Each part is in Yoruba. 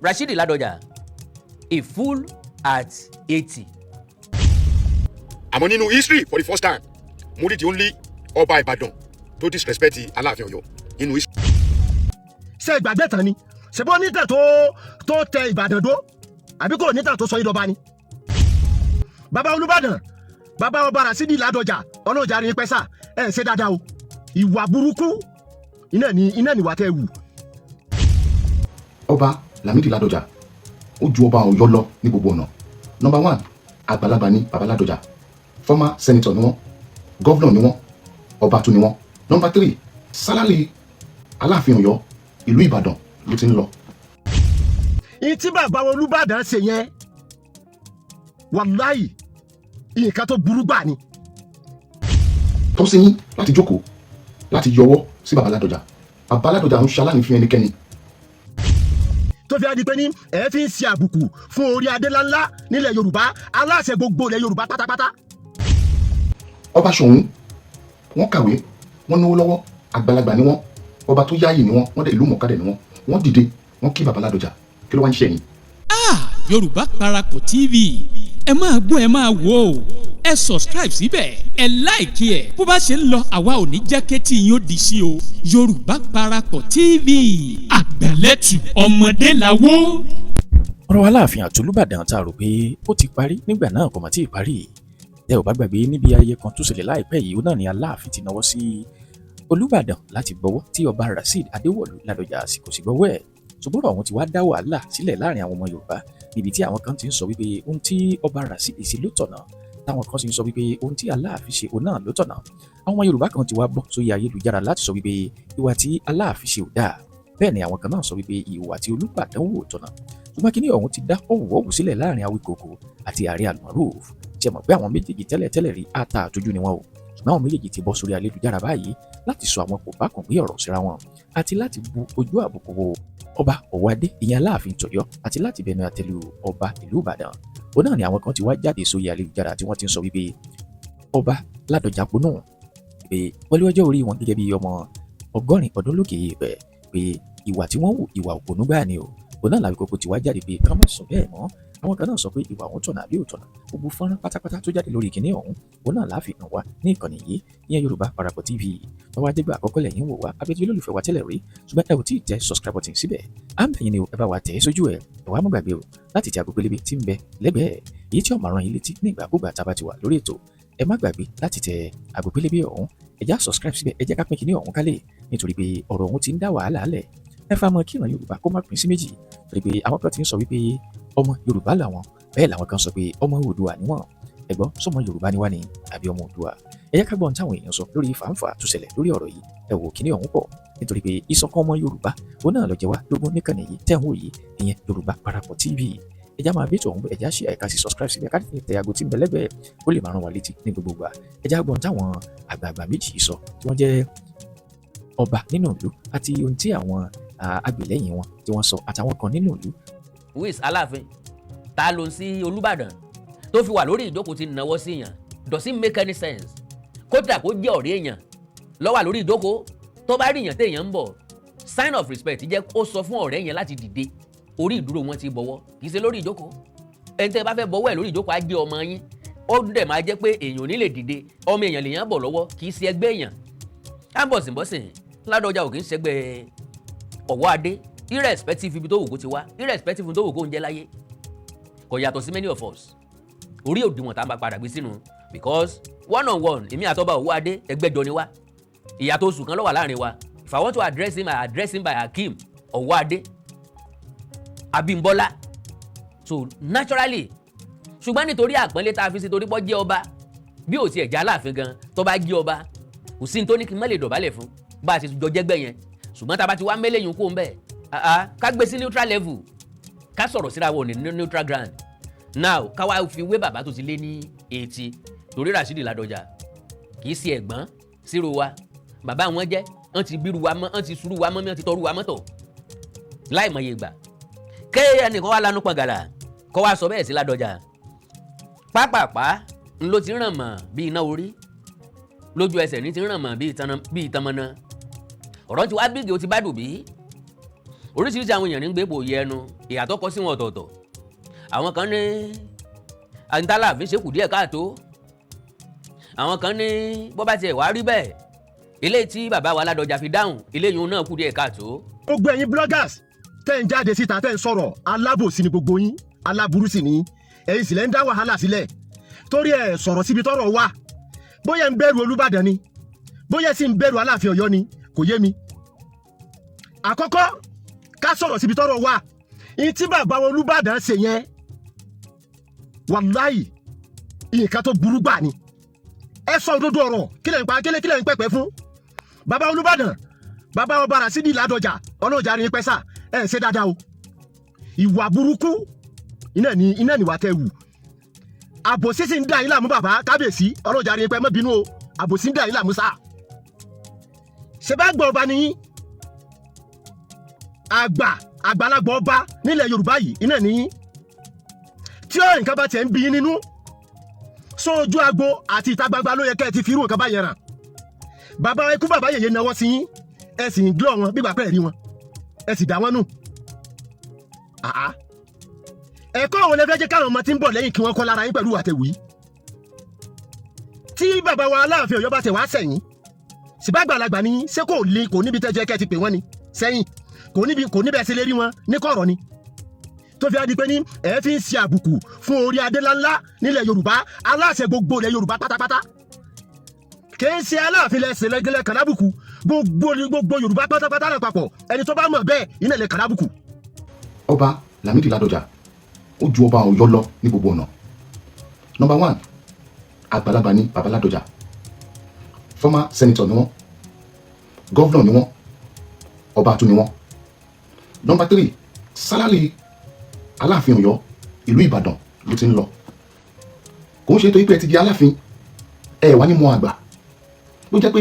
Rashidi Ládọjà, a fool at 80. Àmọ́ nínú history, for the first time, mo rí the only ọba Ìbàdàn tó disrespect Aláàfin Ọ̀yọ́ nínú history. Ṣé ìgbàgbé tán ni? Ṣèbó nítàn tó tẹ Ìbàdàn dó, àbí kò nítàn tó sọ yín dọba ni? Bàbá Olúbàdàn, bàbá ọba Rasidi Ládọjà, ọlọ́jà rí pẹ́sà. Ẹ̀ ṣe dáadáa o. Ìwà burúkú iná ni, iná níwà tẹ́ wù. Ọba Lámìdí Ládọjà, ó ju ọba Ọ̀yọ́ lọ ní gbogbo ọ̀nà. Number one, àgbàlagbà ní baba Ládọjà. Former senator ni wọ́n, governor ni wọ́n, ọba tún ni wọ́n. Number three, salary Aláàfin Ọ̀yọ́, ìlú Ìbàdàn ló ti ń lọ. Ìyí tí bàbá Olúbàdàn ṣe yẹn, wàláì, nǹkan tó burú gbà ni. Tọ́ sí yín láti jókòó láti yọwọ́ sí baba Ládọjà. Baba Ládọjà ń ṣaláàní fún ẹnikẹ́ni. Tó fi á di pé ní ẹ fi ń ṣe àbùkù fún orí adé ńláńlá nílẹ̀ Yorùbá, aláṣẹ gbogbo ilẹ̀ Yorùbá pátápátá. Ọba Ṣọ̀ún, wọ́n kàwé, wọ́n náwó lọ́wọ́, àgbàlagbà ni wọ́n, ọba tó yáàyè ni wọ́n, wọ́n dẹ̀ ìlú mọ̀ọ́kadẹ̀ ni wọ́n. Wọ́n dìde, wọ́n kí baba Ládọjà. Kí ló wá ń ṣe yín? Ah, Yorùbá Parapọ̀ TV, ẹ máa gbọ́, ẹ máa wò ó. Ẹ subscribe síbẹ̀, ẹ like ẹ̀. Bó bá ṣe ń lọ, àwa ò ní jẹ́ kétí yín ó di sí o. Yorùbá Parapọ̀ TV, àgbẹ̀lẹ̀tù ọmọdé làwọ̀. Ọ̀rọ̀ Aláàfin àtolúbàdàn tá a rò pé ó ti parí nígbà náà kò mà tí ì parí. Tẹ́ ò bá gbàgbé, níbi ayẹyẹ kan tó ṣẹlẹ̀ láìpẹ́ yìí, ó náà ní Aláàfin ti náwó sí Olúbàdàn láti gbọ́wọ́ tí ọba Rasheed Adéwọ̀lú Ládọjà sì kò sì gbọ́wọ́ ẹ̀. Ṣùgbọ́n ọ̀rọ̀ ọ̀hún ti wá dá wàhálà sílẹ̀ láàrin àwọn ọmọ Yorùbá, níbi tí àwọn kan ti ń sọ wípé ohun tí ọba Rasheed ṣe ló tọ̀nà, táwọn kan sì ń sọ wípé ohun tí Aláàfin ṣe òun náà ló tọ̀nà. Àwọn ọmọ Yorùbá kan ti wá bọ́ sórí ayélujára láti sọ wípé ìwà tí Aláàfin ṣe ò dáa. Bẹ́ẹ̀ ni àwọn kan náà sọ wípé ìwà tí Olúbàdàn wò tọ̀nà. Ṣùgbọ́n kíní ọ̀hún ti dá ọ̀wọ̀wù sílẹ̀ láàrin Awíkòkò àti Ààrẹ Almaroof. Ṣe mọ̀ pé àwọn méjèèjì tẹ́lẹ̀tẹ́lẹ̀ rí, ata àtọ́jú ni wọn o. Ṣùgbọ́n àwọn méjèèjì ti bọ́ sórí ayélujára báyìí láti sọ àwọn kò bá kàn gbé ọ̀rọ̀ síra wọn, àti láti bu ojú àbùkù wo ọba Ọ̀wọ́adé, ìyẹn Aláàfin tọ̀yọ́, àti láti bẹnu àtẹ́lu ọba ìlú Ìbàdàn. Òun náà ni àwọn kan ti wá jáde sórí ayélujára tí wọ́n ti ń sọ wípé ọba Ládọjà ponú, pé pẹ̀lú ọjọ́ orí wọn gẹ́gẹ́ bí ọmọ 80 ọdún lókè èèpẹ̀, pé ìwà tí wọ́n hù, ìwà òpònú gbáà ni o. Òun náà làwíkókó ti wá jáde pé ká má sọ bẹ́ẹ̀ mọ́. Àwọn kan náà sọ pé ìwà ọ̀hún tọ̀nà àbí ò tọ̀nà. Gbogbo fọ́nrán pátápátá tó jáde lórí kìnìún ọ̀hún, òun náà láàfin hàn wá ní ìkànnì yìí, ìyẹn Yorùbá Parapọ̀ TV. Wọ́n wá dégbà àkọ́kọ́ lẹ́yìn wò wá, abẹ́tí olólùfẹ́ wa tẹ́lẹ̀ rí ṣùgbọ́n ẹ ò tí ì tẹ subscribe button síbẹ̀, à ń bẹ̀ yín ni o, ẹ bá wa tẹ̀ ẹ́ sójú ẹ̀. Ẹ wá má gbàgbé o láti tẹ àgbo pélébé tí ń bẹ lẹ́gbẹ̀ẹ́ èyí tí ó máa rán yín létí ní ìgbàkúgbà tá a bá ti wà lórí ètò. Ẹ má gbàgbé láti tẹ àgbo pélébé ọ̀hún, ẹ já subscribe síbẹ̀, ẹ jẹ́ ká pín kinní ọ̀hún kálẹ̀, nítorí pé ọ̀rọ̀ ọ̀hún ti ń dá wàhálà lẹ̀. Ẹ fa mọ́ kí ìran Yorùbá kó má pín sí méjì, torí pé àwọn kan ti ń sọ wípé ọmọ Yorùbá làwọn, bẹ́ẹ̀ làwọn kan sọ pé ọmọ Oòduà ni wọ́n. Ẹ gbọ́, sọmọ Yorùbá ni wá ni àbí ọmọ Oòduà? Ẹ jẹ́ ká gbọ́ ohun táwọn èèyàn sọ lórí fàǹfà tó ṣẹlẹ̀ lórí ọ̀rọ̀ yìí. Ẹ wò, kíní ọ̀hún pọ̀, nítorí pé ìṣọ̀kan ọmọ Yorùbá òun náà ló jẹ wá lógún níkànnì yìí tẹ̀ ń wò yìí, ìyẹn Yorùbá Parapọ̀ TV. Ẹ já máa bí ètò ọ̀hún, ẹ já ṣe ẹ̀ka sí subscribe síbẹ̀, ká tẹ aago tí ń bẹ lẹ́gbẹ̀ẹ́, ó lè máa rán wa létí ní gbogbo ìgbà. Ẹ já gbọ́ ohun táwọn àgbààgbà méjì sọ tí wọ́n jẹ́ ọba nínú ìlú, àti ohun tí àwọn agbèlẹ́yìn wọn tí wọ́n sọ, àtàwọn kan nínú ìlú. Wíìs Aláàfin ta ló ń sí Olúbàdàn tó fi wà lórí ìjókòó tí ń nawọ́ sí yàn? Does it make any sense? Kódà kó jẹ́ ọ̀rẹ́ èèyàn ló wà lórí ìjókòó, tó bá rí èèyàn téèyàn ń bọ̀, sign of respect jẹ́ kó sọ fún ọ̀rẹ́ yẹn láti dìde. Orí ìdúró wọn ti bọ̀wọ̀, kì í ṣe lórí ìjókòó. Ẹni tẹ́ bá fẹ́ bọ̀wọ̀ ẹ̀ lórí ìjókòó á jẹ́ ọmọ yín, ó dẹ̀ máa jẹ́ pé èèyàn ò ní lè dìde. Ọmọ èèyàn lèèyàn bọ̀ lọ́wọ́, kì í ṣe ẹgbẹ́ èèyàn. Á bọ̀sìnbọ̀sìn Ládọjà ò kì í ṣẹgbẹ́ ọ̀wọ́ adé, irrespective ibi tó wù kó ti wá, irrespective tó wù kó ń jẹ́ láyé. Kò yàtọ̀ sí many of us. Orí òdiwọ̀n tá a máa padà gbé sínú, because one on one, èmi àtọ́ba ọ̀wọ́ adé, ẹgbẹ́jọ ni wá. Ìyàtọ̀ oṣù kan ló wà láàrin wa. If I want to address him, I address him by Hakeem ọ̀wọ́ adé Abímbọ́lá. So naturally, ṣùgbọ́n nítorí àpọ́nlé tá a fi sí, torí pọ́ jẹ́ ọba, bí ò tiẹ̀ jẹ́ Aláàfin gan, tó bá jẹ́ ọba, kò sí ní tó ní kí n má lè dọ̀bálẹ̀ fún bá a ṣe jọ jẹ́gbẹ́ yẹn. Ṣùgbọ́n tá a bá ti wá mẹ́lẹ́yìn kó ń bẹ̀, ká gbé sí neutral level, ká sọ̀rọ̀ síra wọn ní neutral ground. Now, ká wá fi wé bàbá tó ti lé ní 80, torí Rashidi Ládọjà kì í ṣe ẹ̀gbọ́n síro wa, bàbá wọn jẹ́. Wọ́n ti bírú wa mọ́, wọ́n ti sùúrù wa mọ́, wọ́n ti tọrú wa mọ́tò láì mọye ìgbà. Ké ẹnìkan wá lanu pọ̀ngàlà kọ́ wá sọ bẹ́ẹ̀ sí Ládọjà, pápápá ń ló ti ràn mọ́ bí iná orí lójú ẹsẹ̀ ní ti ràn mọ́ bí ìtànmọ́ná. Ọ̀rọ̀ ti wá bígì, ó ti bá dùn bí. Oríṣiríṣi àwọn èèyàn ní gbé ipò yẹ ẹnu ìyàtọ̀ kọ sí wọn ọ̀tọ̀ọ̀tọ̀. Àwọn kan ní àǹtálàfin ṣe kù díẹ̀ káàtó, àwọn kan ní bó bá tiẹ̀ wá rí bẹ́ẹ̀, eléyìí tí bàbá wa Ládọjà fi dáhùn eléyìí náà kù díẹ̀ káàtó. Gbogbo ẹ̀yin bloggers tẹ́ ń jáde síta, tẹ́ ń sọ̀rọ̀, alábòsí ni gbogbo yín, aláburú sì ni ẹ̀yin, sì lẹ́ ń dá wàhálà sílẹ̀ torí ẹ̀ sọ̀rọ̀ síbi tọ́rọ̀ wà. Bóyá ń bẹ̀rù Olúbàdàn ni, bóyá sì ń bẹ̀rù Aláàfin Ọ̀yọ́ ni, kò yé mi. Àkọ́kọ́, ká sọ̀rọ̀ síbi tọ́rọ̀ wà. Ìyí tí bàbá Olúbàdàn ṣe yẹn, wàláyì, nǹkan tó burú gbà ni. Ẹ sọ òdodo ọ̀rọ̀. Kílẹ̀ ń pa kílẹ̀, kílẹ̀ ń pẹ̀pẹ̀ fún bàbá Olúbàdàn, bàbá ọba Rasidi Ládọjà? Ọlọ́jà rí pẹ́ sà, ẹ ṣe dáadáa o. Ìwà burúkú iná ní iná níwà tẹ wù. Àbòsí sì ń dà yín láàmú. Bàbá kábíyèsí, ọlọ́jà rí pẹ́, mọ́ bínú o. Àbòsí ń dà yín láàmú sá. Ṣe bá gbọ́ ọba nìyí, àgbà àgbàlagbà ọba nílẹ̀ Yorùbá yìí iná nìyí. Tí ó nǹkan bá tiẹ̀ ń bí yín nínú sójú agbo àti ìta gbangba, ló yẹ kẹ́ ẹ ti fi irú nǹkan bá yẹn ràn. Bàbá ikú bàbá yèyé náwó sí yín, ẹ sì ń glọ́ wọn bí gbà pẹ́ rí wọn, ẹ sì dá wọn nù. Àá, ẹ̀kọ́ àwọn ẹlẹ́fẹ́ jẹ́ káwọn ọmọ tí ń bọ̀ lẹ́yìn kí wọ́n kọ́ lára yín pẹ̀lú àtẹ̀wì tí bàbá wa Aláàfin Ọ̀yọ́ bá tẹ̀ wá sẹ́yìn síbágbàlagbà ní. Ṣé kò lè kò níbi tẹ́jẹ́ kẹ́ ti pè wọ́n ni sẹ́yìn? Kò níbi, kò níbẹ̀ ṣe lè rí wọn ní kọ̀rọ̀ ni tó fi á di pé ní ẹ fi ń ṣe àbùkù fún orí adé ńláńlá nílẹ̀ Yorùbá, aláṣẹ gbogbo ilẹ̀ Yorùbá pátápátá. Kì í ṣe Aláàfin lẹ́sẹ̀ lẹ́gẹ́lẹ́ kàlábùkù, gbogbo gbogbo Yorùbá pátápátá lápapọ̀. Ẹni tó bá mọ̀ bẹ́ẹ̀ iná lè kàlábùkù. Ọba Lámìdí Ládọjà ó ju ọba Ọ̀yọ́ lọ ní gbogbo ọ̀nà. Number one, àgbàlagbà ní baba Ládọjà. Former senator ni wọ́n, governor ni wọ́n, ọba tún ni wọ́n. Number three, salary Aláàfin Ọ̀yọ́, ìlú Ìbàdàn ló ti ń lọ. Kò ń ṣe torí pé ẹ ti di Aláàfin, ẹ wá ní mọ àgbà ló jẹ́ pé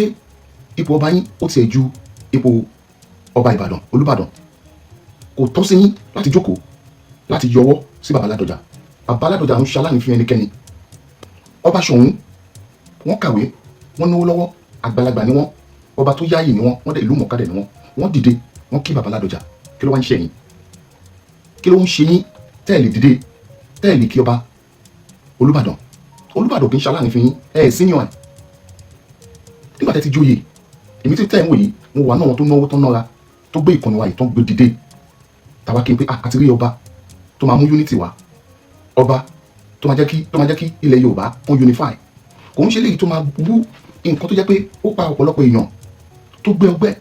ipò ọba yín ó tiẹ̀ ju ipò ọba Ìbàdàn, Olúbàdàn. Kò tọ́ sí yín láti jókòó láti yọwọ́ sí baba Ládọjà. Baba Ládọjà ń ṣe aláàfin ẹnikẹ́ni. Ọba Ṣọ̀ún, wọ́n kàwé, wọ́n náwó lọ́wọ́, àgbàlagbà ni wọ́n, ọba tó yáàyè ni wọ́n, wọ́n dẹ̀ ìlú mọ̀ọ́ká dẹ̀ ni wọ́n. Wọ́n dìde, wọ́n kí baba Ládọjà. Kí ló wá ń ṣe yín? Kí ló ń ṣe yín tẹ́ẹ̀lì dìde, tẹ́ẹ̀lì kí ọba Olúbàdàn? Olúbàdàn kì í ṣe aláàfin yín, ẹ̀ senior ẹ̀ nígbà tẹ́ ti jóyè. Èmi tí tẹ́ ń wò yìí, mo wà náà wọn tó náwó, tó nára, tó gbé ìkànnì wa yìí, tó gbé dìde, tàwa kí n pé àti rí ọba tó máa mú unity wá, ọba tó máa jẹ́ kí ilẹ̀ Yorùbá kún unify. Kò ń ṣe léyìí tó máa wú nǹkan tó jẹ́ pé ó pa ọ̀pọ̀lọpọ̀ èèyàn, tó gbé ọgbẹ́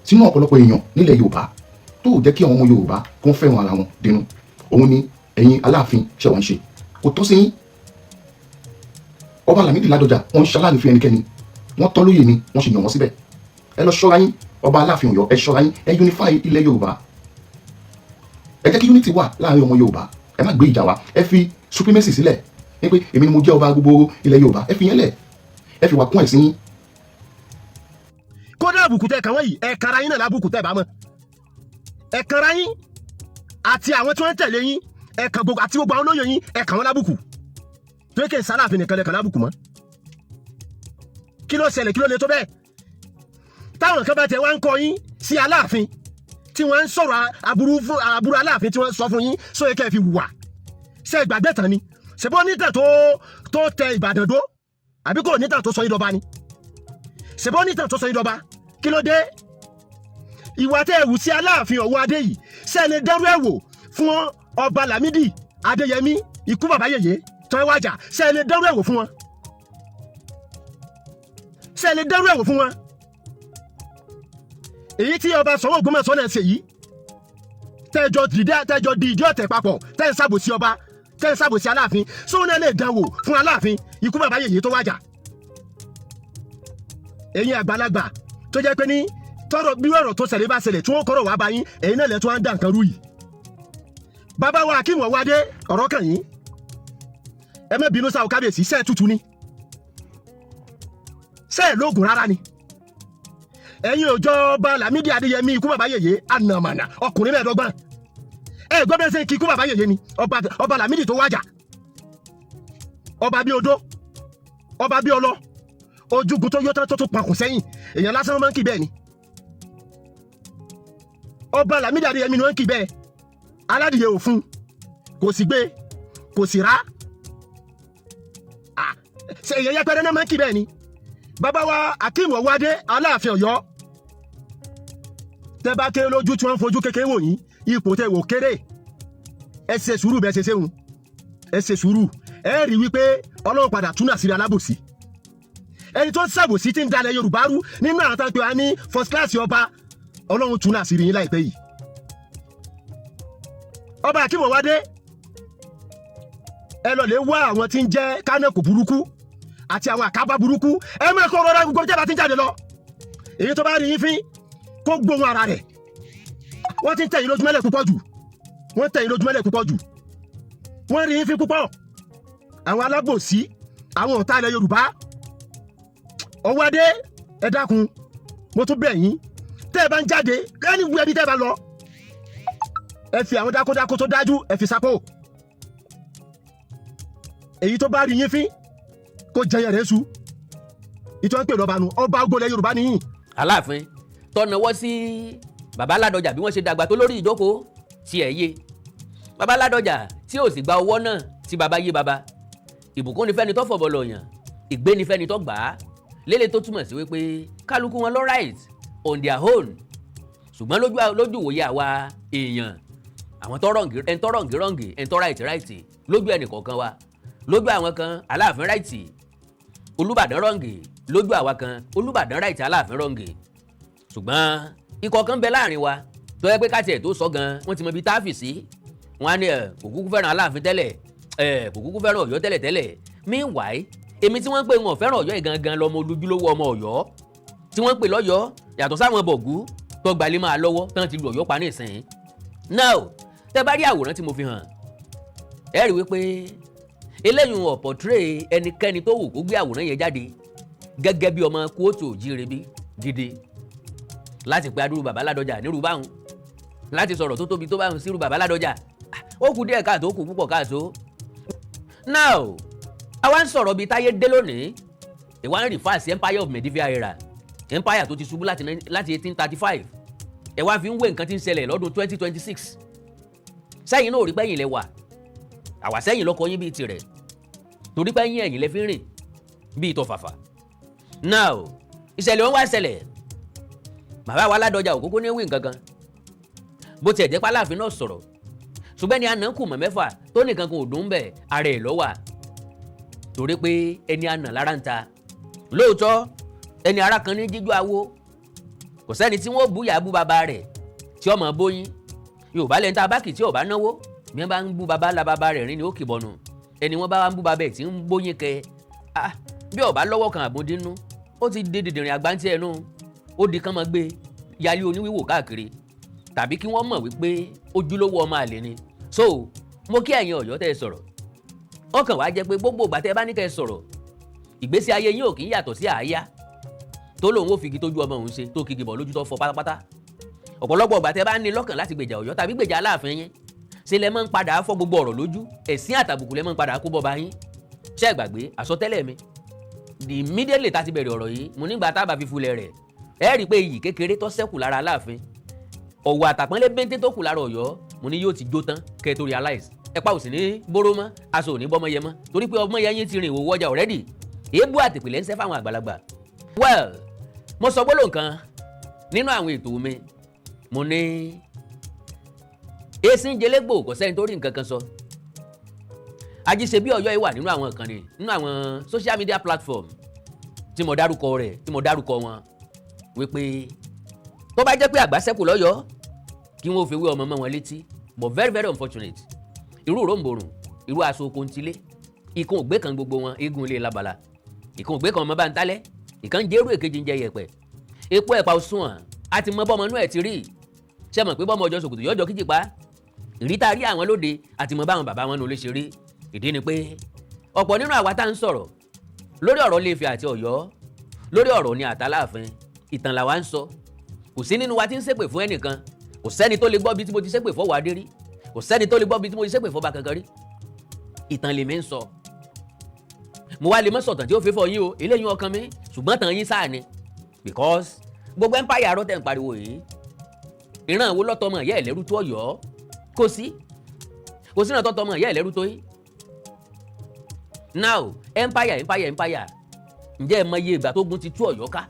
sínú ọ̀pọ̀lọpọ̀ èèyàn nílẹ̀ Yorùbá, tó jẹ́ kí àwọn ọmọ Yorùbá kó fẹ́ràn ara wọn dínú. Òun ni ẹ̀yin Aláàfin ṣe wọ́n ṣe, kò tọ́ sí yín. Ọba Lámìdí Ládọjà, wọ́n ń ṣaláàfin fún ẹnikẹ́ni. Wọ́n tọ́ lóyè ni, wọ́n sì yàn wọ́n síbẹ̀. Ẹ lọ ṣọ́ra yín. Ọba Aláàfin Ọ̀yọ́, ẹ ṣọ́ra yín. Ẹ unify ilẹ̀ Yorùbá, ẹ jẹ́ kí unity wà láàrin ọmọ Yorùbá. Ẹ má gbé ìjà wá. Ẹ fi supremacy sílẹ̀ ní pé èmi ni mo jẹ́ ọba gbogbo ilẹ̀ Yorùbá. Ẹ fi yẹn lẹ̀, ẹ fi wà kún ẹ̀sìn yín. Kódà àbùkù tẹ kàn wọ́n yìí, ẹ kara yín náà lábùkù tẹ bá mọ̀. Ẹ kara yín àti àwọn tí wọ́n ń tẹ̀lé yín, ẹ kàn gbogbo àti gbogbo àwọn olóyè yín, ẹ kàn wọ́n lábùkù. Tó yẹ kí n sálàfin nìkan lẹ kàn lábùkù mọ́. Kí ló ṣẹlẹ̀? Kí ló lè tó bẹ́ẹ̀ táwọn kan bá tẹ wá ń kọ yín sí Aláàfin, tí wọ́n ń sọ̀rọ̀ aburú fún aburú Aláàfin, tí wọ́n ń sọ fún yín, sóye kẹ́ ẹ fi hùwà? Ṣe ìgbàgbé tán ni? Ṣèbó nítàn tó tẹ Ìbàdàn dó, àbí kò nítàn tó sọ yín dọba ni? Ṣèbó nítàn tó sọ yín dọba? Kí ló dé? Ìwà tẹ́ ẹ wù sí Aláàfin Ọ̀wọ́ adé yìí, ṣé ẹ lè dẹ́rú ẹ̀ wò fún ọba Lámídì Adéyẹmí, ikú bàbá yèyé tọ́ ẹ wájà? Ṣé ẹ lè dẹ́rú ẹ̀ wò fún wọn? Ṣé ẹ lè dẹ́rú ẹ̀ wò fún wọn? Èyí tí ọba Ṣọ̀ún Ògbómọ̀ṣọ́ náà ṣe yìí, tẹ́jọ dìde, tẹ́jọ di ìdí ọ̀tẹ̀ papọ̀, tẹ́ ń ṣàbòsí ọba, tẹ́ ń ṣàbòsí Aláàfin, sóun náà lè dánwò fún Aláàfin, ikú bàbá yèyé tó wájà? Ẹ̀yin àgbàlagbà tó jẹ́ pé ní tọrọ bí ọ̀rọ̀ tó ṣẹlẹ̀ bá ṣẹlẹ̀, tí wọ́n kọ́rọ̀ wá bá yín, ẹ̀yin náà lẹ́tọ́ á ń dà nǹkan rú yìí. Bàbá wa Akeem Ọwádé, ọ̀rọ̀ kàn yín. Ẹ má bínú sáà, kábíyèsí. Ṣẹ́ẹ̀ tútù ni? Ṣẹ́ẹ̀ lóògùn rárá ni? Ẹ̀yin òjò ọba Lámídì Adéyẹmí, ikú bàbá yèyé, ànàmànà ọkùnrin 25, ẹ gbọ́ bẹ́ẹ̀ sẹ́ kí ikú bàbá yèyé ni. Ọba Lámídì tó wájà, ọba bí odó, ọba bí ọlọ ojúgun tó yó tán tó tún pankùn sẹ́yìn, èèyàn lásán ló máa ń kí bẹ́ẹ̀ ni. Ọba Lámídì Adéyẹmí ni wọ́n ń kì bẹ́ẹ̀. Aládìyẹ ò fún, kò sì gbé, kò sì rá. Ah, ṣe èyàn yẹpẹrẹ náà máa ń kì bẹ́ẹ̀ ni? Bàbá wa Akeem Ọwádé, Aláàfin Ọ̀yọ́, tẹ bá kéré lójú tí wọ́n ń fojú kékeré wò yín, ipò tẹ wò kéré. Ẹ ṣe sùúrù bẹ́ẹ̀ ṣe ṣéun, ẹ ṣe sùúrù. Ẹ rí wípé Ọlọ́run padà túnà sírí alábòsí, ẹni tó ń ṣàbòsí, tí ń dalẹ̀ Yorùbá rú nínú àwọn tó ń pè wá ní first class ọba. Ọlọ́run túnà sírí yín láìpẹ́ yìí. Ọba Akeem Ọwádé, ẹ lọ lè wá àwọn tí ń jẹ́ kánẹ́kù burúkú àti àwọn àkábá burúkú. Ẹ máa kó rọra gbogbo jẹ́bà tí ń jáde lọ. Èyí tó bá rí yín fín, kó gbóhùn ara rẹ̀. Wọ́n ti ń tẹ̀yìn lójúmọ́lẹ̀ púpọ̀ jù, wọ́n tẹ̀yìn lójúmọ́lẹ̀ púpọ̀ jù, wọ́n rí yín fín púpọ̀. Àwọn alábòsí, àwọn ọ̀tá ilẹ̀ Yorùbá. Ọwádé, ẹ dákun, mo tún bẹ̀ yín, tẹ́ ẹ bá ń jáde ẹni wú ẹbí tẹ́ ẹ bá lọ, ẹ fi àwọn dákódákó tó dájú, ẹ fi sápò. Èyí tó bá rí yín fín, kó jẹyẹ rẹ̀ su. Ìtọ́ ń pè lọ́ba nu, ọba ogolẹ̀ Yorùbá nìyí. Aláàfin tọ́nàwọ́ sí bàbá Ládọjà, bí wọ́n ṣe dàgbà tó lórí ìjókòó tí ẹ̀ yé bàbá Ládọjà, tí ò sì gba owó náà tí bàbá yé bàbá. Ìbùkún ni fẹ́ni tó fọ̀bọ̀ lọ̀yàn, ìgbé ni fẹ́ni tó gbà á lélẹ̀, tó túmọ̀ sí wípé kálukú wọn lọ right on their own. Ṣùgbọ́n lójú ìwòye àwa èèyàn, àwọn tó wrong, ẹni tó wrong wrong, ẹni tó right right lójú ẹnì kọ̀ọ̀kan wa. Lójú àwọn kan, Aláàfin right, Olúbàdàn wrong. Lójú àwa kan, Olúbàdàn right, Aláàfin wrong. Ṣùgbọ́n ikọ̀ kan bẹ láàrin wa tó yẹ pé káàtì ẹ̀ tó sọ gan, wọ́n ti mọ ibi tá a fì sí. Wọ́n á ní ẹ̀ kò kúkú fẹ́ràn Aláàfin tẹ́lẹ̀, ẹ̀ kò kúkú fẹ́ràn Ọ̀yọ́ tẹ́lẹ̀ tẹ́lẹ̀. Meanwhile, èmi tí wọ́n ń pè wọn fẹ́ràn Ọ̀yọ́ yìí gangan lọ́mọ olójúlówó ọmọ Ọ̀yọ́ tí wọ́n ń pè lọ́yọ́, yàtọ̀ sáwọn bọ̀gú tó gbalẹ̀ máa lọ́wọ́ tán ti lu Ọ̀yọ́ pa ní ìsìn. Now, tẹ́ bá rí àwòrán tí mo fi hàn, ẹ rí wípé eléyìí ò portray ẹnikẹ́ni tó wù kó gbé àwòrán yẹn jáde gẹ́gẹ́ bí ọmọ kóòtù òjíire bí gidi láti pe adúrú bàbá Ládọjà nírú báwọn, láti sọ̀rọ̀ tó tóbi tó báwọn sírú bàbá Ládọjà. Ó kù díẹ̀ káàtó, ó kù púpọ̀ káàtó. Now, àwa ń sọ̀rọ̀ bíi táyé dé lónìí, ìwà ń refer sí empire of medieval era, empire tó ti ṣubú láti 1835. Ẹ wá fi ń wé nǹkan tí ń ṣẹlẹ̀ lọ́dún 2026. Sẹ́yìn náà ò rí pẹ́yìn lẹ wà, àwa sẹ́yìn lọ́kọ yín bíi tirẹ̀, torí pé yín ẹ̀yìn lẹ fi ń rìn bíi tọ̀fàfà. Now, ìṣẹ̀lẹ̀ wọn wá ṣẹlẹ̀, bàbá wa Ládọjà òkókó ní wí nǹkan kan, bó tiẹ̀ jẹ́ pálàfin náà sọ̀rọ̀. Ṣùgbọ́n ẹni àná kù mọ̀ mẹ́fà tó nìkan kan ò dùn bẹ́ẹ̀, ara ẹ̀ lọ́wà, torí pé ẹni àná lára ń ta lóòótọ́, ẹni ara kan ní jíjó awo. Kò sẹ́ni tí wọ́n bú yà bú bàbá rẹ̀ tí ọmọ bóyín. Yorùbá lẹ́ni tá a bá kì tí ò bá náwó, bí wọ́n bá ń bú bàbá la bàbá rẹ̀ rìn ní òkè bọ̀nù. Ẹni wọ́n bá wá ń bú bàbá ẹ̀ tí ń bóyín kẹ, ah, bí ó bá lọ́wọ́ kan àbódínú, ó ti di dìdìrín àgbántí ẹnu, ó di kán máa gbé yálé oníwíwò káàkiri, tàbí kí wọ́n mọ̀ wípé ojúlówó ọmọ àlè ni. So mo kí ẹ̀yin Ọ̀yọ́ tẹ́ ẹ sọ̀rọ̀. Ó kàn wá jẹ́ pé gbogbo ìgbà tẹ́ ẹ bá ní kẹ́ ẹ sọ̀rọ̀, ìgbésí ayé yín ò kì í yàtọ̀ sí àáyá tó lòun ó figi tójú ọmọ òun ṣe, tó kigi bọ̀ lójú tó fọ́ pátápátá. Ọ̀pọ̀lọpọ̀ ìgbà tẹ́ bá ní lọ́kàn láti gbèjà Ọ̀yọ́ tàbí gbèjà Aláàfin yín, ṣe lẹ máa ń padà fọ́ gbogbo ọ̀rọ̀ lójú, ẹ̀sìn àtàbùkù lẹ máa ń padà kó bọ́ bá yín. Ṣé ẹ gbàgbé àsọtẹ́lẹ̀ mi? Immediately tá ti bẹ̀rẹ̀ ọ̀rọ̀ yìí, mo nígbà tá a bá fi fulẹ̀ rẹ̀, ẹ rí i pé iyì kékeré tó ṣẹ́kù lára Aláàfin, ọ̀wọ̀ àtàpọ́nlé bẹ́ńté tó kù lára Ọ̀yọ́, mo ní yóò ti jó tán kẹ́ ẹ tó realize. Ẹ̀pá ò sì ní bóró mọ́, aṣọ ò ní bọ́mọ yẹ mọ́, torí pé ọmọ yẹn yín ti rìn ìwòwò ọjà already. Èébú àtìpìlẹ̀ ń sẹ́ fáwọn àgbàlagbà. Well, mo sọ gbólóhùn kan nínú àwọn ètò mi, mo ní èsì ń jelégbò, kò sẹ́ni tó rí nǹkan kan sọ. Ajíṣe bí Ọ̀yọ́ yìí wà nínú àwọn ìkànnì, nínú àwọn social media platform tí mo dárúkọ rẹ̀, tí mo dárúkọ wọn, wípé tó bá jẹ́ pé àgbà ṣẹ́kù lọ́yọ̀ọ́, kí wọ́n fi wé ọmọ mọ́ wọn létí. But very very unfortunate, irú ròǹbòrùn, irú aṣọ oko ń tilé, ìkan ògbé kan, gbogbo wọn eégún ilé labala, ìkan ògbé kan ọmọ bá ń tálẹ̀, ìkan jẹ́rú, èkejì ń jẹ yẹ̀pẹ̀. Epo ẹ̀pà òṣùwọ̀n àti mọ bọ́mọ inú ẹ̀ ti rí. Ṣé mọ̀ pé bọ́mọ ọjọ́ ṣòkòtò yọjọ́ kíjìpá ìrí tá a rí àwọn lóde àti mọ báwọn bàbá wọn ní olè ṣe rí. Ìdí ni pé ọ̀pọ̀ nínú àwa tá à ń sọ̀rọ̀ lórí ọ̀rọ̀ Ilé-Ifẹ̀ àti Ọ̀yọ́, lórí ọ̀rọ̀ ní àtàláàfin, ìtàn làwa ń sọ. Kò sí nínú wa tí ń ṣépè fún ẹnìkan. Kò sẹ́ni tó lè gbọ́ bí tí mo ti ṣépè fọ́ wàá dé rí. Kò sẹ́ni tó lè gbọ́ bí tí mo ti ṣépè fọ́ba kankan rí. Ìtàn lèmi ń sọ. Mo wá lè mọ́ sọ̀tàn tí ó fi fọ yín o, eléyìí ọkàn mi, ṣùgbọ́n tàn yín sáà ni, because gbogbo empire arọ́ tẹ̀ ń pariwo yìí. Ìran wo lọ́tọmọ ìyá ẹ̀ lẹ́rú tó Ọ̀yọ́? Kò sí, kò sí ìran tọ́tọmọ ìyá ẹ̀ lẹ́rú tó yín. Now, empire, empire, empire, ǹjẹ́ ẹ mọ iye ìgbà tó gun ti tú Ọ̀yọ́ ká?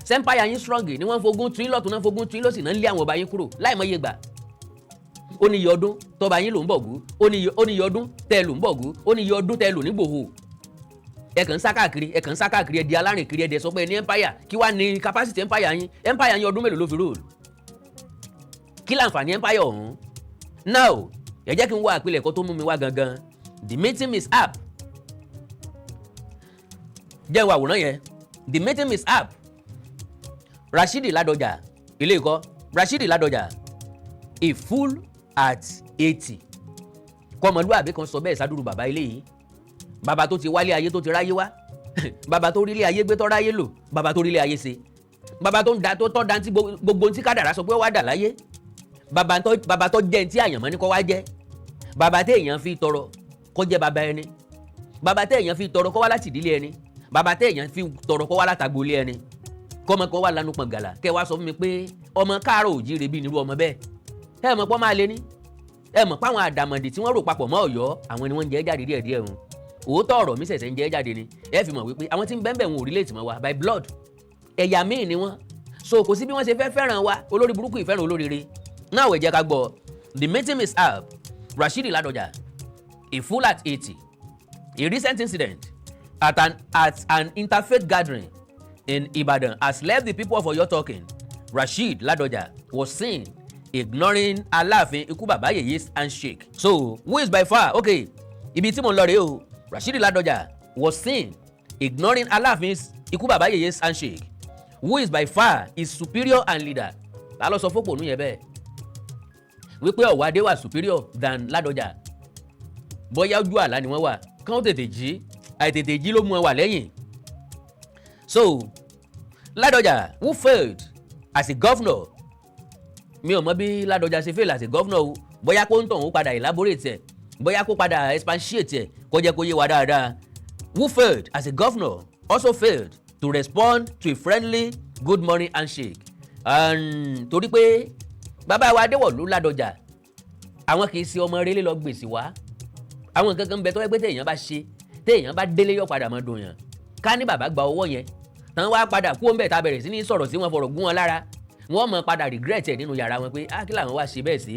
Ṣé empire yín strong ni? Wọ́n fogun tún lọ́tún náà, fogun tún lọ́sì náà, ń lé àwọn ọba yín kúrò láì mọ iye ìgbà. Ó ní iye ọdún tọba yín ló ń bọ̀gú, ó ní iye ọdún tẹ́ ẹ lò ń bọ̀gú, ó ní iye ọdún tẹ́ ẹ lò ní Gbòho. Ẹ kàn ń sá káàkiri, ẹ kàn ń sá káàkiri, ẹ di alárìn kiri. Ẹ dẹ̀ sọ pé ẹ ní empire. Kí wàá ní capacity empire yín? Empire yín, ọdún mélòó ló fi rule? Kí láǹfààní empire ọ̀hún? Now, ẹ jẹ́ kí n wá àpilẹ̀kọ tó mú mi wá gangan, the meeting mishap. Jẹ́ ìwà àwòrán yẹn, the meeting mishap. Rashidi Ládọjà, ilé ìkọ́ Rashidi Ládọjà, a fool at 80. Kọmọlúwàbí kan sọ bẹ́ẹ̀ sádùrù bàbá ilé yìí, bàbá tó ti wálé ayé, tó ti ráyé wá, bàbá tó rílé ayé gbé, tó ráyé lò, bàbá tó rílé ayé ṣe, bàbá tó ń da tó tọ́ dantí gbogbo ntí kádàrá sọ pé ó wá dà láyé, bàbá tó jẹ́ ntí àyànmọ́ ní kó wá jẹ́, bàbá téèyàn fi tọrọ kó jẹ́ bàbá ẹni, bàbá téèyàn fi tọrọ kó wá láti ìdílé ẹni, bàbá téèyàn fi tọrọ kó wá látàgbolé ẹni, kọ́mọ kan wà lánàá pọ̀n gàlà. Kẹ́ wá sọ fún mi pé ọmọ káàárọ̀ òjíire bí nírú ọmọ bẹ́ẹ̀, ẹ mọ̀ pọ́ máa lé ní, ẹ mọ̀ páwọn àdàmọ̀dì tí wọ́n rò papọ̀ mọ́ Ọ̀yọ́, àwọn ni wọ́n ń jẹ́ jáde díẹ̀díẹ̀. Hùn, òótọ́ ọ̀rọ̀ mi ṣẹ̀ṣẹ̀ ń jẹ́ jáde ni. Ẹ fi mọ̀ wípé àwọn tí ń bẹ́ẹ̀ bẹ́ẹ̀, wọn ò relate mọ́ wa by blood, ẹ̀yà míì ni wọ́n, so kò sí bí wọ́n ṣe fẹ́ fẹ́ràn wa. Olórí burúkú ìfẹ́ràn olóríire náà. Wẹ̀ jẹ́ ká gbọ́ the meeting mishap. Rashidi Ládọjà, a fool at 80. A recent incident at an interfaith gathering in Ibadan has left the people of Oyo talking. Rasheed Ladoja was seen ignoring Aláàfin Ikú Bàbá Yèyé's handshake. So who is by far, okay, ibi tí mo ń lọ rèé o. Rasheed Ladoja was seen ignoring Aláàfin Ikú Bàbá Yèyé's handshake, who is by far his superior and leader. Ta ló sọ fópònú yẹn bẹ́ẹ̀ wípé Ọ̀wádé wà superior than Ládọjà? Bóyá ojú àlá ni wọ́n wà, kí wọ́n tètè jí. Àìtètè jí ló mú wọn wà lẹ́yìn. So Ládọjà, who failed as a governor, mi ò mọ bí Ládọjà ṣe fail as a governor o. Bóyá kó ń tàn ó padà elaborate ẹ̀, bóyá kó padà expatiate ẹ̀, kó jẹ́ kó yé wa dáadáa. Who failed as a governor also failed to respond to a friendly good morning handshake. Torí pé bàbá wa Adéwọ̀lú Ládọjà, àwọn kì í ṣe ọmọ rere lọ gbèsè wá. Àwọn nǹkan kan bẹ tó yẹ pé téèyàn bá ṣe, téèyàn bá délé, yọ padà mọ́ dùn yàn. Ká ní bàbá gba ọwọ́ yẹn tán, wá padà kú òǹbẹ̀, tá a bẹ̀rẹ̀ sí ní sọ̀rọ̀ sí wọn, fọ̀rọ̀ gún wọn lára, wọ́n mọ̀ padà regret ẹ̀ nínú yàrá wọn pé, ah, kí làwọn wá ṣe bẹ́ẹ̀ sí?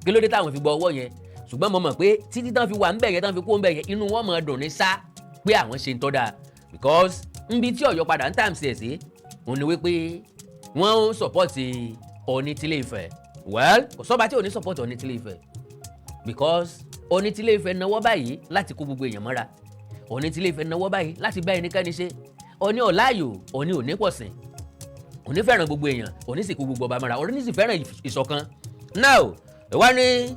Kí ló dé táwọn fi gba ọwọ́ yẹn? Ṣùgbọ́n mo mọ̀ pé títí tán fi wà ńbẹ̀ yẹn, tán fi kú ńbẹ̀ yẹn, inú wọn mọ̀ dùn ní sá pé àwọn ṣe ń tọ́ da, because nbi tí Ọ̀yọ́ padà ń tàmì ẹ̀ sí òun ni wípé wọ́n ń support Ọọ̀ni tílé Ifẹ̀. Well, kò sọ́ba tí ò ní support Ọọ̀ni tílé Ifẹ̀, because Ọọ̀ni tílé Ifẹ̀ náwó báyìí láti kó gbogbo èèyàn mọ́ra. Ọọ̀ni tílé Ifẹ̀ náwó báyìí láti bá ẹnikẹ́ni ṣe. Ọọ̀ni ọ̀láàyò, Ọọ̀ni ò ní pọ̀sìn, Ọọ̀ni fẹ́ràn gbogbo èèyàn, Ọọ̀ni sì kó gbogbo ọba mọ́ra, Ọọ̀ni sì fẹ́ràn ìṣọ̀kan. Now, wá ní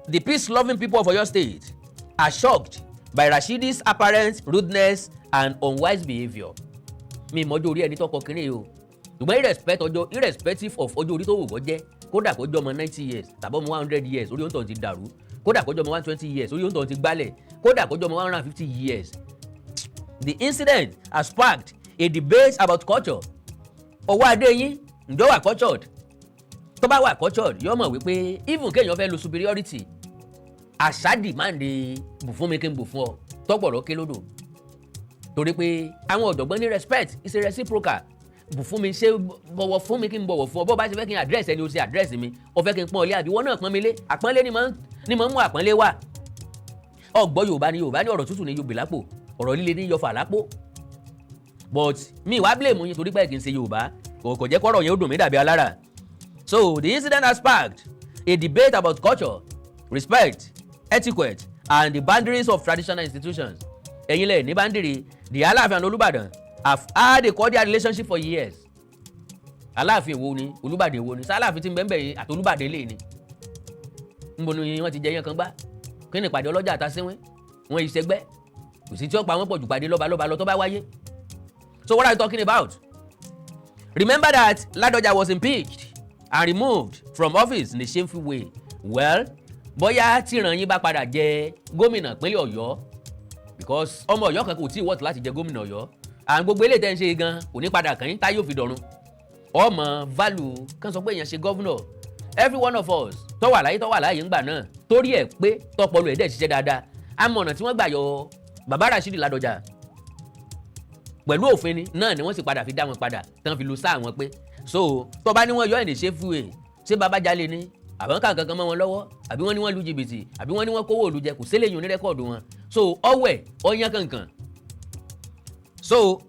the peace-loving people of Oyo State are shocked by Rashidi's apparent rudeness and unwise behaviour. Mi mọ́jọ́ orí ẹni tọkọ kínní o, ṣùgbọ́n irrespective of ọjọ́ orí tó wù kó jẹ́, kódà kó jẹ́ ọmọ 90 years tàbí ọmọ 100 years, orí òǹtọ̀ ti dàrú. Kódà kó jẹ́ ọmọ 120 years, orí òǹtọ̀ ti gbálẹ̀. Kódà kó jẹ́ ọmọ 150 years. The incident has sparked a debate about culture. Ọwọ́ adé yín, ǹjọ́ wà cultured? Tó bá wà cultured, yóò mọ̀ wípé even kéèyàn fẹ́ lo superiority, àṣà demand bù fún mi kí n bù fún ọ tọ́pọ̀rọ̀ ké lódò, torí pé àwọn ọ̀jọ̀gbọ́n ní respect is a reciprocal. Bù fún mi, ṣé bọ̀wọ̀ fún mi kí n bọ̀wọ̀ fún ọ. Bó bá ṣe fẹ́ kí n address ẹni, o ṣe address mi. O fẹ́ kí n pọ́n ọ lé, àbí wọ́n náà pọ́n mi lé? Àpọ́nlé ni mò ń mú àpọ́nlé wá. Ọgbọ́ Yorùbá ni, Yorùbá ní ọ̀rọ̀ tútù ní Yorùbá lápò, ọ̀rọ̀ líle ní yọfà lápò. But mi wá blame yín torí pé kì í ṣe Yorùbá. Kò jẹ́ kọ́rọ̀ yẹn ó dùn mí dàbí alára. So the incident has sparked a debate about culture, respect, etiquette and the boundaries of traditional institutions. Ẹ̀yin lẹ̀ ní boundary. The Aláàfin and Olúbàdàn have had a cordial relationship for years. Aláàfin èwo ni? Olúbàdàn èwo ni? Sáláàfin tí ń bẹ́ẹ̀ bẹ́ẹ̀ àti Olúbàdàn lè ní níbo ni wọ́n ti jẹ yẹn kan gbá? Kí ni ìpàdé ọlọ́jà àtàsínwín wọn ìṣẹ́gbẹ́ kò sí tí ó pa wọ́n pọ̀ jù pàdé lọ́ba lọ́ba lọ tó bá wáyé. So what are you talking about? Remember that Ládọjà was impeached and removed from office in a shameful way. Well, bóyá tíran yín bá padà jẹ gómìnà ìpínlẹ̀ Ọ̀yọ́, because ọmọ Ọ̀yọ́ kan kò tí ì wọ́ọ̀tì láti jẹ gómìnà Ọ̀yọ́, and gbogbo eléyìí tẹ́ ń ṣe gan kò ní padà kàn yín tá yóò fi dọ̀run. Ọmọ value kan sọ pé èèyàn ṣe governor. Every one of us tó wà láyé, tó wà láyé ńgbà náà, torí ẹ̀ pé tọpọlọ ẹ̀ dẹ̀ ṣiṣẹ́ dáadáa, àmọ́ ọ̀nà tí wọ́n gbà yọ bàbá Rashidi Ládọjà pẹ̀lú òfin ni náà ni wọ́n sì padà fi dá wọn padà tán, fi lu sáà wọn pé. So tó bá ní wọ́n yọ ẹ̀ ní ṣe fún ẹ̀, ṣé bàbá jalè ni àbọ̀n ká nǹkan kan mọ́ wọn lọ́wọ́, àbí wọ́n ní wọ́n lu jìbìtì, àbí wọ́n ní wọ́n kówó òlu jẹ, kò sílẹ̀ yìí ní record wọn. So ọwẹ́ ọyán kankan. So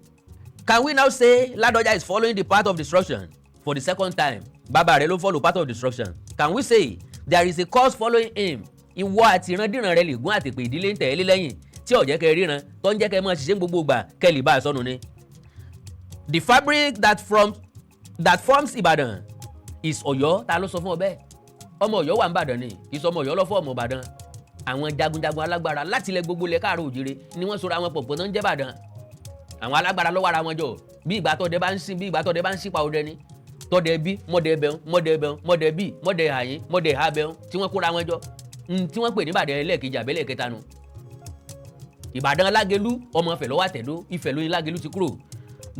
can we now say Ládọjà is following the path of destruction for the second time? Bàbá rẹ̀ ló follow path of destruction. Can we say there is a cause following him? Ìwọ àti ìrandíran rẹ lè gún àtìpé ìdílé ń tẹ̀lé lẹ́yìn tí ó jẹ́ kẹ́ ríran, tó ń jẹ́ kẹ́ máa ṣiṣẹ́ gbogbo gbà kẹ́ lè bá a sọnù ni. The fabric that forms Ìbàdàn is Ọ̀yọ́. Ta ló sọ fún ọ bẹ́ẹ̀? Ọmọ Ọ̀yọ́ wà ń bàdàn ni, kì í sọ ọmọ Ọ̀yọ́ lọ́fọ̀ ọmọ Ìbàdàn. Àwọn jagunjagun alágbára láti ilẹ̀ gbogbo ilẹ̀ káàró òjìrè ni wọ́n sọra àwọn pọ̀pọ̀ tó ń jẹ́ Ìbàdàn. Àwọn alágbára lọ́wọ́ ara wọn jọ bí ìgbà tọ́dẹ bá ń sìn, bí ìgbà tọ́dẹ bá ń sípa ọdẹ ni tọ́dẹ bí mọ́dẹ bẹ̀rún, mọ́dẹ bẹ̀rún, mọ́dẹ bí mọ́dẹ àyín, mọ́dẹ ha bẹ̀rún, tí wọ́n kóra wọn jọ, tí wọ́n pè ní Ìbàdàn ẹlẹ́ẹ̀kejì àbẹ́lẹ̀ kẹta nu. Ìbàdàn Lágelú, ọmọ Ifẹ̀ lọ́wọ́ àtẹ̀dó, Ifẹ̀ lóyin Lágelú ti kúrò.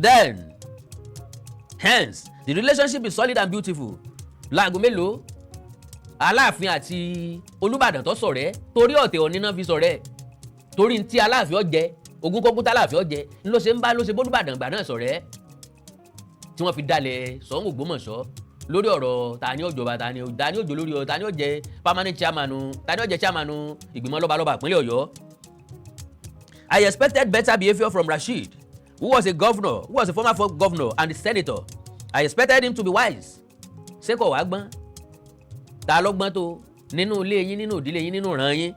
Then hence the relationship is solid and beautiful. Láago mélòó Aláàfin àti Olúbàdàn tó ṣọ̀rẹ́? Torí ọ̀tẹ̀ Ọ̀ní náà fi ṣọ̀rẹ́, torí tí Aláàfin ọ̀jẹ́ ogún kọ́kún tálàfin ọ̀jẹ́ ló ṣe ń bá ló ṣe bólúbàdàn gbà náà ṣọ̀rẹ́, tí wọ́n fi dalẹ̀ Ṣọ̀ún Ògbómọ̀ṣọ́ lórí ọ̀rọ̀ ta ni ó jọba, ta ni ó jọ lórí ọ̀, ta ni ó jẹ permanent chairman, ta ni ó jẹ chairman ìgbìmọ̀ lọ́balọ́ba ìpínlẹ̀ Ọ̀yọ́. I expected better behaviour from Rasheed, who was a governor, who was a former governor and a senator. I expected him to be wise. Ṣé kò wá gbọ́n? Ta ló gbọ́n tó nínú ilé yín, nínú ìdílé yín, nínú ìran yín?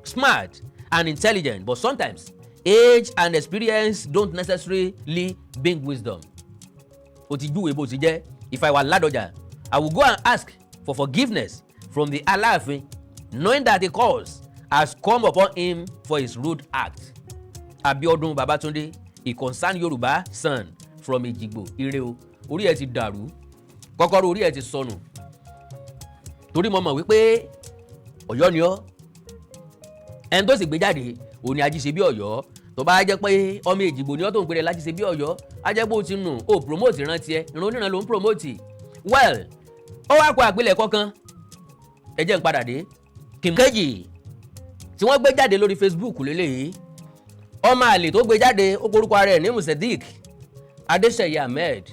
Smart and intelligent, but sometimes age and experience don't necessarily bring wisdom. O ti júwe bó ti jẹ́. If I were Ládọjà, I would go and ask for forgiveness from the Aláàfin, knowing that the curse has come upon him for his rude act. Abiodun Babatunde, a concerned Yorùbá son from Ejigbo. Ire o, orí ẹ ti dàrú, kọ́kọ́rọ́ orí ẹ ti sọnù, torí mo mọ̀ wípé Ọ̀yọ́ ni ọ́. Ẹni tó sì gbé jáde òun ni Ajíṣe bí Ọ̀yọ́. Tó bá jẹ́ pé ọmọ Èjìgbò ni ọ́ tó ń pèrè lájíṣe bí Ọ̀yọ́, á jẹ́ pé ó ti nù ó promote ìran tiẹ̀, ìran oníran ló ń promote. Well, ó wá kó àpilẹ̀kọ kan. Ẹ jẹ́ n padà dé. Kìmkejì tí wọ́n gbé jáde lórí Facebook lélẹ́yìí, ọmọ àlè tó gbé jáde, ó porúkọ ara ẹ̀ ní Musedik Adéṣeyẹ Ahmed.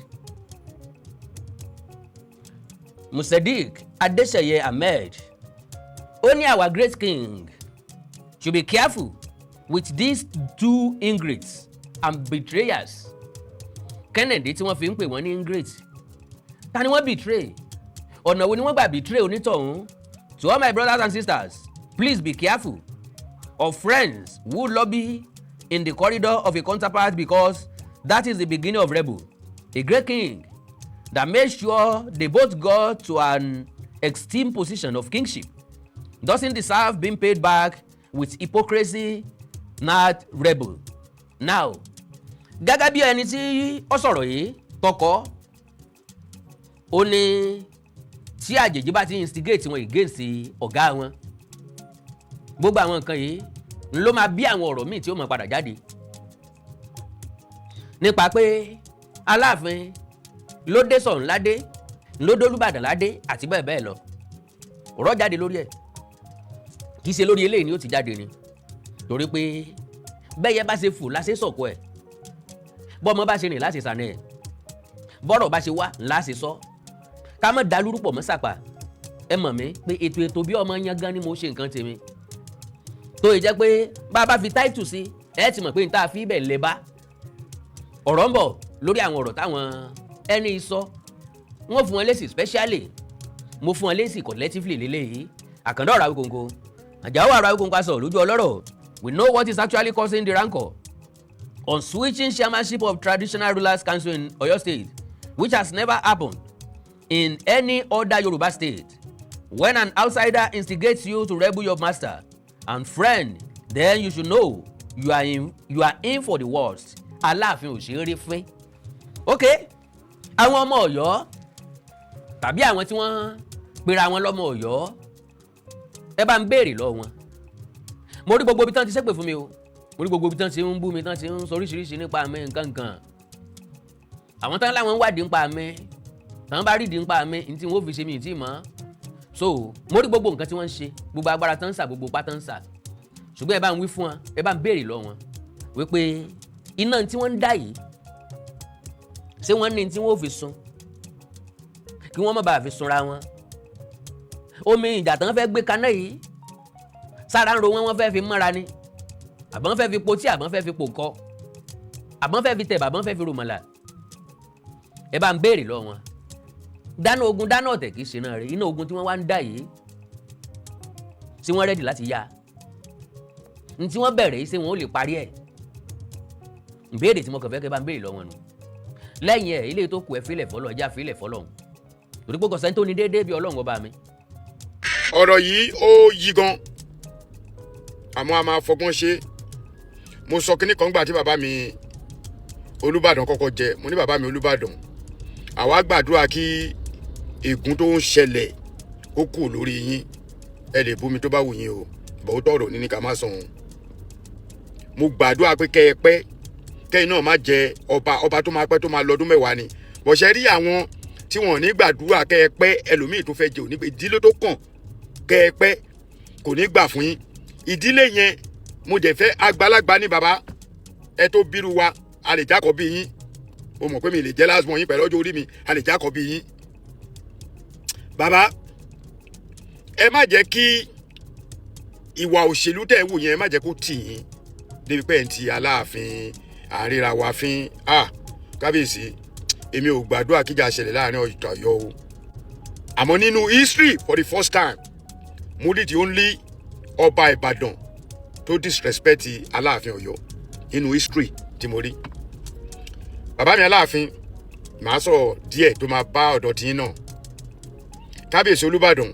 Musedik Adéṣeyẹ Ahmed, ó ní our great king should be careful with these two ingrates and betrayers. Kennedy tí wọ́n fi ń pè wọ́n ní ingrate, ta ni wọ́n betray? Ọ̀nà wo ni wọ́n gbà betray onítọ̀hún? To all my brothers and sisters, please be careful of friends who lobby in the corridor of a counterpart, because that is the beginning of rebel. A great king that made sure they both got to an esteemed position of kingship doesn't deserve being paid back with hypocrisy, not rebel. Now, gẹ́gẹ́ bí ẹni tí ó sọ̀rọ̀ yìí tọkọ, ó ní tí àjèjì bá ti instigate wọn against ọ̀gá wọn, gbogbo àwọn nǹkan yìí ló máa bí àwọn ọ̀rọ̀ míì tí ó máa padà jáde nípa pé Aláàfin ló dé Ṣọ̀ún ládé, ló dólúbàdàn ládé, àti bẹ́ẹ̀ bẹ́ẹ̀ lọ. Ọ̀rọ̀ jáde lórí ẹ̀, kì í ṣe lórí eléyìí ni ó ti jáde ni, torí pé bẹ́yẹ bá ṣe fò láṣẹ sọ̀kọ ẹ̀, bọ́mọ bá ṣe rìn láṣẹ sànà ẹ̀, bọ́rọ̀ bá ṣe wá láṣẹ sọ. Ká má dalúrú pọ̀ mọ́ sàpà. Ẹ mọ̀ mí pé ètò ètò bí ọmọ yẹn gan ni mo ṣe nǹkan tèmi, tó yẹ jẹ́ pé bá a bá fi táìtù sí, ẹ ti mọ̀ pé n tá a fi ibẹ̀ lè bá ọ̀rọ̀ ń bọ̀ lórí àwọn ọ̀rọ̀ táwọn ẹni sọ. Wọ́n fún wọn lésì specially, mo fún wọn lésì collectively lélẹ́yìí. Àkàndá ọ̀rọ̀ Awíkonko, Àjàó ọ̀rọ̀ Awíkonko aṣọ lójú ọlọ́rọ̀. We know what is actually causing the rancor on switching chairmanship of traditional rulers council in Oyo State, which has never happened in any other Yoruba state. When an outsider instigates you to rebel your master and friend, then you should know you are in for the worst. Aláàfin ò ṣe é rí fín. Ok, àwọn ọmọ Ọ̀yọ́ tàbí àwọn tí wọ́n pera wọn lọ́mọ Ọ̀yọ́, ẹ bá ń béèrè lọ́wọ́ wọn. Mo rí gbogbo ibi tán ti ṣépè fún mi o, mo rí gbogbo ibi tán ti ń bú mi, tán ti ń sọ oríṣiríṣi nípa mi, nǹkan nǹkan. Àwọn tán láwọn ń wádìí nípa mi. Tàn bá rí ìdí ń pa mi ní tí wọ́n fi ṣe mi tí mọ́. So mo rí gbogbo nǹkan tí wọ́n ń ṣe, gbogbo agbára tán ń sà, gbogbo pátá ń sà. Ṣùgbọ́n ẹ bá ń wí fún wọn, ẹ bá ń béèrè lọ wọn wípé iná tí wọ́n ń dá yìí, ṣé wọ́n ní tí wọ́n fi sun kí wọ́n má bàa fi sunra wọn? Omi ìjà tán fẹ́ gbé kaná yìí, sára ń ro wọn, wọ́n fẹ́ fi mọ́ra ni, àbọ̀n fẹ́ fi po tí, àbọ̀n fẹ́ fi pò kọ́, àbọ̀n fẹ́ fi tẹ̀bà, àbọ̀n fẹ́ fi ròmọ̀là? Ẹ bá ń béèrè lọ wọn. Dáná ogun, dáná ọ̀tẹ̀ kì í ṣe náà rè. Iná ogun tí wọ́n wá ń dá yìí, tí wọ́n ready láti yá ní tí wọ́n bẹ̀rẹ̀ yìí, ṣé wọ́n ó lè parí ẹ̀? Ìbéèrè tí mo kàn fẹ́ kẹ́ bá ń béèrè lọ wọn nù. Lẹ́yìn ẹ̀, ilé tó kù, ẹ fílẹ̀ fọlọ́, ẹjá fílẹ̀ fọlọ́, torí pé kò sẹ́ni tó ní déédéé bí Ọlọ́run ọba mi. Ọ̀rọ̀ yìí ó yí gan, àmọ́ a máa fọgbọ́n ṣe. Mo sọ kínní kan gbà tí bàbá mi Olúbàdàn kọ́kọ́ jẹ. Mo ní, "Bàbá mi Olúbàdàn, àwa gbàdúrà kí ègún tó ń ṣẹlẹ̀ kó kù lórí yín. Ẹ lè bú mi tó bá wù yín o, bọ̀ ó tọ̀rọ̀ ní ká má sọ òun. Mo gbàdúrà pé kẹ́ ẹ pẹ́, kẹ́yìn náà má jẹ ọba, ọba tó máa pẹ́, tó máa lọ́dún 10 ni." Bọ̀ṣẹ́ rí àwọn tí wọ́n ní gbàdúrà kẹ́ ẹ pẹ́. Ẹlòmíì tó fẹ́ jẹ òní pé ìdílé tó kàn kẹ́ ẹ pẹ́ kò ní gbà fún yín ìdílé yẹn. Mo dẹ̀ fẹ́ àgbàlagbà ní bàbá ẹ tó bírú wa, a lè jákọ̀ bí yín. O mọ̀ pé mi lè jẹ́ last born yín pẹ̀lú ọjọ́ orí mi, a lè jákọ̀ bí yín. Bàbá, ẹ má jẹ́ kí ìwà òṣèlú tẹ̀ ń wù yẹn, ẹ má jẹ́ kó tì yín débi pé ẹ̀ ń ti Aláàfin àríra wa fín. Ah, kábíyèsí, èmi ò gbàdúrà kíjà ṣẹlẹ̀ láàrin Ọ̀yọ́ o. Àmọ́ nínú history, for the first time, mo rí the only ọba Ìbàdàn tó disrespect Aláàfin Ọ̀yọ́ nínú history tí mo rí. Bàbá mi Aláàfin, màá sọ̀rọ̀ díẹ̀ tó máa bá ọ̀dọ̀ tí náà. Kábíyèsí Olúbàdàn,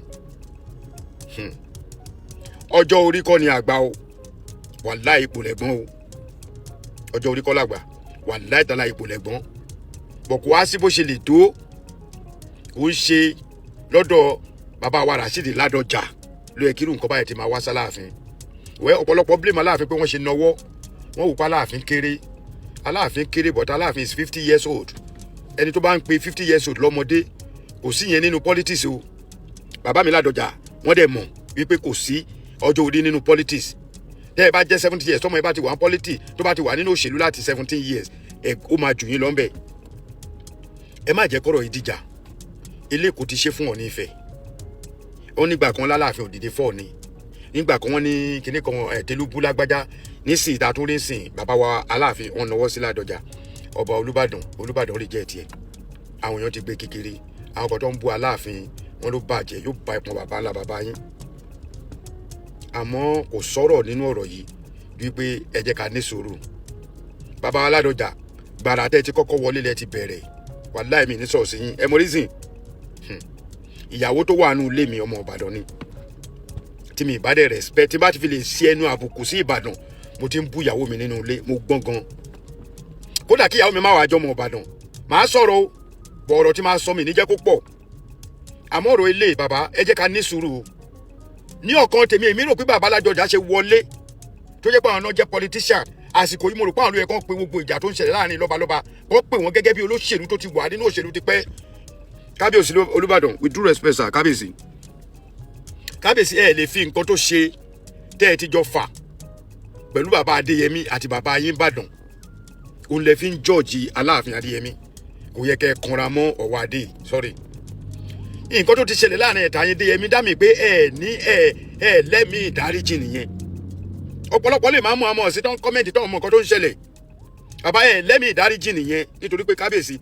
ọjọ́ orí kọ́ ni àgbà o. Wàláhì, ipò lẹ̀gbọ́n o. Ọjọ́ orí kọ́ làgbà, wàláhì tàlà, ipò lẹ̀gbọ́n. Bọ̀ kó wá sí bó ṣe lè tó, ó ń ṣe lọ́dọ̀ bàbá wa Rashidi Ládọjà ló yẹ kí irú nǹkan báyìí ti máa wá sáláàfin. Wẹ́ ọ̀pọ̀lọpọ̀ blame Aláàfin pé wọ́n ṣe nọwọ́, wọ́n wò pa Aláàfin kéré. Aláàfin kéré, but Aláàfin is 50 years old. Ẹni tó bá ń pe 50 years old lọ́mọdé, kò sí yẹn nínú politics o. Bàbá mi Ládọjà, wọ́n dẹ̀ mọ̀ wípé kò sí ọjọ́ orí nínú politics. Tẹ́ ẹ bá jẹ́ 70 years, tọ́mọ ẹ bá ti wà ní politics, tó bá ti wà nínú òṣèlú láti 17 years, ẹ ó máa jù yín lọ́nbẹ̀. Ẹ má jẹ́ kọ́rọ̀ yìí dìjà. Ilé kò ti ṣe fún Ọọ̀ni Ifẹ̀. Ó nígbà kan lálàáfin òdìdí fọ́ ni, nígbà kan wọ́n ní kinní kan ẹ̀ tẹ́lúbú lágbájá. Nísìnyí tá a tún rí sìn, bàbá wa Aláàfin, wọn nọwọ́ sí Ládọjà, ọba Olúbàdàn. Olúbàdàn lè jẹ́ tiẹ̀. Àwọn èèyàn ti gbé kékeré, àwọn kan tó ń bú Aláàfin, wọn ló bàjẹ́, yóò bá ìpọn bàbá ńlá bàbá yín. Àmọ́ kò sọ̀rọ̀ nínú ọ̀rọ̀ yìí wípé ẹ jẹ́ ká ní sùúrù. Bàbá wa Ládọjà, gbàrà tẹ́ ti kọ́kọ́ wọlé lẹ ti bẹ̀rẹ̀. Wàláì, mi ní sọ̀rọ̀ sí yín. Ẹ mọ reason. Ìyàwó tó wà nù ilé mi, ọmọ Ìbàdàn ni. Tí mi ìbá dẹ̀ respect, tí bá ti fi lè ṣe ẹnu àbùkù sí Ìbàdàn, mo ti ń bú ìyàwó mi nínú ilé. Mo gbọ́n gan. Kódà kí ìyàwó mi má wàá jọmọ Ìbàdàn, màá sọ̀rọ̀ o. Bọ̀ ọ̀rọ̀ tí máa sọ mi níjẹ́ kó pọ̀. Àmọ́ ọ̀rọ̀ ilé bàbá, ẹ jẹ́ ká ní sùúrù o. Ní ọ̀kan tèmi, èmi rò pé bàbá Ládọjà ṣe wọlé, tó jẹ́ pé àwọn náà jẹ́ politician àsìkò yìí, mo rò pé àwọn ló yẹ kó pe gbogbo ìjà tó ń ṣẹlẹ̀ láàrin lọ́balọ́ba, kó pè wọ́n gẹ́gẹ́ bí olóṣèlú tó ti wà nínú òṣèlú ti pẹ́. Kábíyèsí Olúbàdàn, with due respect sir, kábíyèsí, kábíyèsí, ẹ lè fi nǹkan tó ṣe tẹ́ ẹ ti jọ fà pẹ̀lú bàbá Adéyẹmí àti bàbá yín Ìbàdàn, òun lè fi ń jọ́ọ̀jì Aláàfin Adéyẹmí. Kò yẹ kẹ́ ẹ kanra mọ́ ọ̀wọ́ adé. Sorry, nǹkan tó ti ṣẹlẹ̀ láàrin ẹ̀ta yín Adéyẹmí dá mi pé ẹ ní ẹ lẹ́mìí ìdáríjì nìyẹn. Ọ̀pọ̀lọpọ̀ lè máa mú àmọ́ sí tó ń comment, tó ń mọ nǹkan tó ń ṣẹlẹ̀. Bàbá, ẹ lẹ́mìí ìdáríjì nìyẹn, nítorí pé kábíyèsí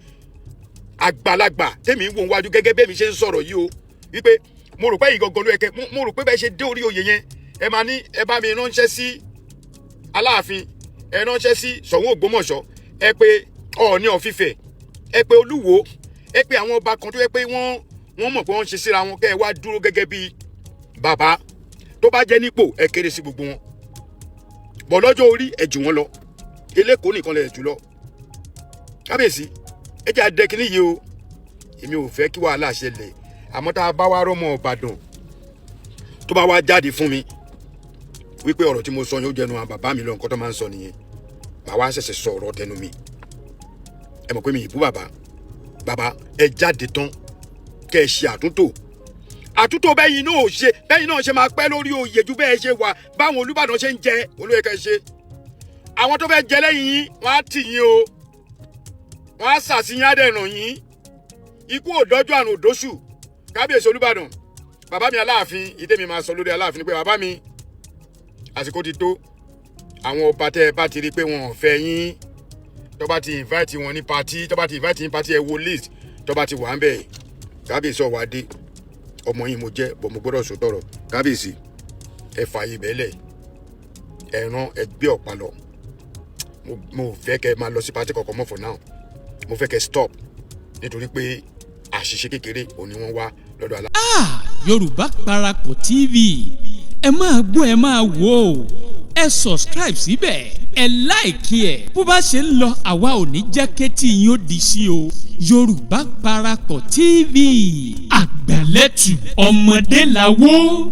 àgbàlagbà tèmi ń wò wájú gẹ́gẹ́ bẹ́ẹ̀ mi ṣe ń sọ̀rọ̀ yìí o, wípé mo rò pé yìí gangan ló yẹ kẹ́. Mo rò pé bẹ́ẹ̀ ṣe dé orí oyè yẹn, ẹ máa ní ẹ bá mi ránṣẹ́ sí Aláàfin, ẹ ránṣẹ́ sí Ṣọ̀ún Ògbómọ̀ṣọ́, ẹ pé Ọọ̀ni of Ifẹ̀, ẹ pé Olúwo, ẹ pé àwọn ọba kan tó yẹ pé wọ́n mọ̀ pé wọ́n ń ṣe síra wọn, kẹ́ ẹ wá dúró gẹ́gẹ́ bí bàbá. Tó bá jẹ́ nípò, ẹ kéré sí gbogbo wọn bọ̀, lọ́jọ́ orí ẹ jù wọ́n lọ. Eléko nìkan lẹ̀ jù lọ. Kábíyèsí, ẹ jẹ́ adẹ́kínní yìí o. Èmi ò fẹ́ kí wàhálà ṣẹlẹ̀. Àmọ́ tá a bá wá rọ́mọ Ìbàdàn tó bá wá jáde fún mi wípé ọ̀rọ̀ tí mo sọ yẹn ó jẹnu àwọn bàbá mi lọ, nǹkan tó máa ń sọ nìyẹn, màá wá ṣẹ̀ṣẹ̀ sọ ọ̀rọ̀ tẹnu mi. Ẹ mọ̀ pé mi ì bú bàbá. Bàbá, ẹ jáde tán. Kẹ́ ẹ ṣe àtúntò, àtúntò bẹ́yìn náà ò ṣe, bẹ́yìn náà ṣe máa pẹ́ lórí oyè ju bẹ́ẹ̀ ṣe wà, báwọn Olúbàdàn ṣe ń jẹ olóyè kẹ́ ẹ ṣe. Àwọn tó fẹ́ jẹ lẹ́yìn yín, wọ́n á tì yín o, wọ́n á sàṣìyàn, á dẹ̀ ràn yín. Ikú òdọ́jú, àrùn òdóṣù. Kábíyèsí Olúbàdàn, bàbá mi Aláàfin, ìtẹ́mi máa sọ lórí Aláàfin ni pé, bàbá mi, àsìkò ti tó. Àwọn ọba tẹ́ ẹ bá ti rí i pé wọn ò fẹ́ yín, tó bá ti invite wọn ní party, tó bá ti invite yín party, ẹ wo list tó bá ti wà ń bẹ̀. Kábíyèsí, ọ̀wádé ọmọ yín mo jẹ́ bọ̀, mo gbọ́dọ̀ sòtọ̀rọ̀. Kábíyèsí, ẹ fààyè bẹ́lẹ̀, ẹ rán ẹ gbé ọ̀pá lọ. Mo fẹ́ kẹ́ ẹ máa lọ sí party kankan mọ́ for now. Mo fẹ́ kẹ́ stop, nítorí pé àṣìṣe kékeré òní wọ́n wá lọ́dọ̀ alá. Ah, Yorùbá Parapọ̀ TV, ẹ máa gbọ́, ẹ máa wò ó. Ẹ subscribe síbẹ̀, ẹ like ẹ̀. Bó bá ṣe ń lọ, àwa ò ní jẹ́ kétí yín ó di sí o. Yorùbá Parapọ̀ TV, àgbàlẹ́tù ọmọdé làwọ̀.